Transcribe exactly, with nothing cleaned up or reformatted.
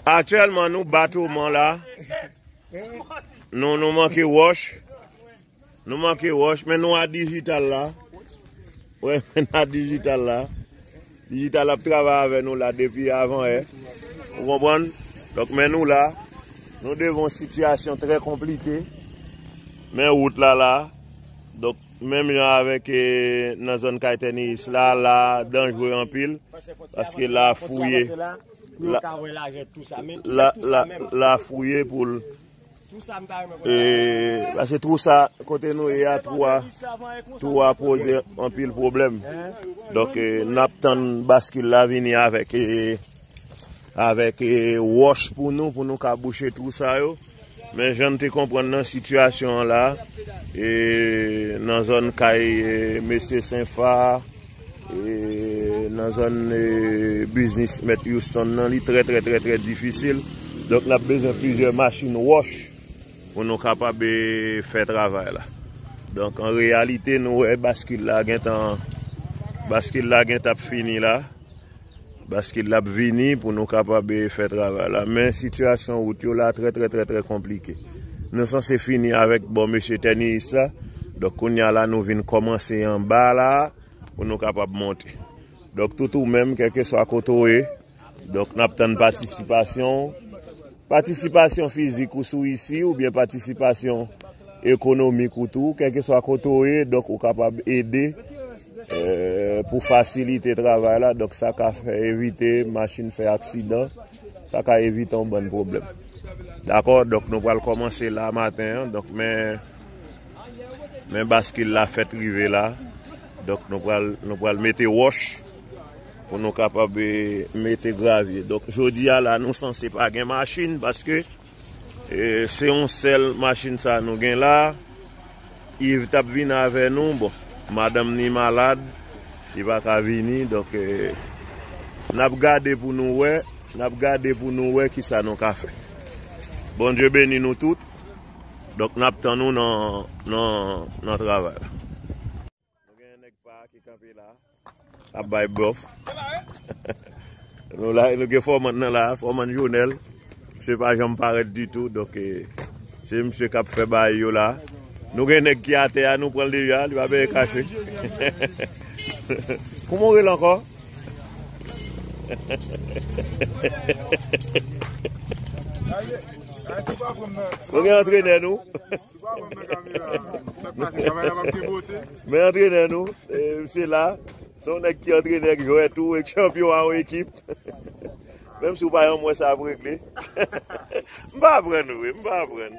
Aktyèlman, nou ba toman la. Nou, nou manke wòch. Nou manke wòch, men nou a dijital la. Wè, men nou a dijital la. Dijital ap travay avè nou la depi avan yè. Ou konprann? Donk, men nou la. Nou devan yon sitiyasyon trè konplike. Men wout la la. Donk, menm jan avèk, eh, nan zòn kay Tèniyis la, la danjre anpil. Paske la fouye. La, la, la fouye pou l. E, paske twou sa, kote nou ye a, twou a, twou a poze anpil pwoblèm. Donk, e, n ap tann baskil la vini avèk, e, avèk, e, wòch pou nou, pou nou ka bouche twou sa yo. Men jan n te konprann nan sitiyasyon an la, e, nan zòn kay, e, mesye Senfa, e, nan zòn, e, biznis mèt Houston nan, li trè, trè, trè, trè difisil. Donk, n ap bezwen plizyè machin wòch pou nou kapab, e, fè travay la. Donk, an reyalite, nou wè baskil la gentan, baskil la gentan ap fini la. Baskil la ap vini pou nou kapab, e, fè travay la. Men sitiyasyon wout yo la trè, trè, trè, trè konplike. Nou sanse fini avèk bò mesye Tèniyis la. Donk, kounye a la, nou vin kòmanse anba la pou nou kapab monte. Donk, tout ou menm, kèlkeswa kote w ye, donk, n ap tann patisipasyon w. Patisipasyon fizik ou sou isi, oubyen patisipasyon ekonomik ou tou, kèlkeswa kote w ye, donk, ou kapab ede, eh, pou fasilite travay la. Donk, sa ka fè evite machin fè aksidan, sa ka evite yon bann pwoblèm. Dakò? Donk, nou pral kòmanse la maten an. Donk, men, men baskil la fèt rive la. Donk, nou pral, nou pral mete wòch pou nou kapab, e, mete gravye. Donk, jodi a la, nou sanse pa gen machin paske, e, se yon sèl machin sa nou gen la. Yves t ap vin avè nou. Bon, madanm ni malad, li pa ka vini. Donk, e, n ap gade pou nou wè, n ap gade pou nou wè kisa nou ka fè. Bondye beni nou tout. Donk, n ap tann nou nan, nan, nan travay la. Nou gen nèg pa ki kanpe la, ap bay bòf. Nou la, nou gen fòmann nan la, fòmann Jonèl. Misye pa janm parèt ditou, donk, e, se misye k ap fè bagay yo la. Nou gen nèg ki atè a, nou pran l deja, li pa bezwen kache. Kouman w rele ankò? Nou gen antrenè nou. Men antrenè nou, e, misye la, se yon nèg ki antrenè, k jwè tou, e k chanpyon a yon ekip. Menm si w pa janm wè sa ap regle. M pa aprann vre, m pa aprann.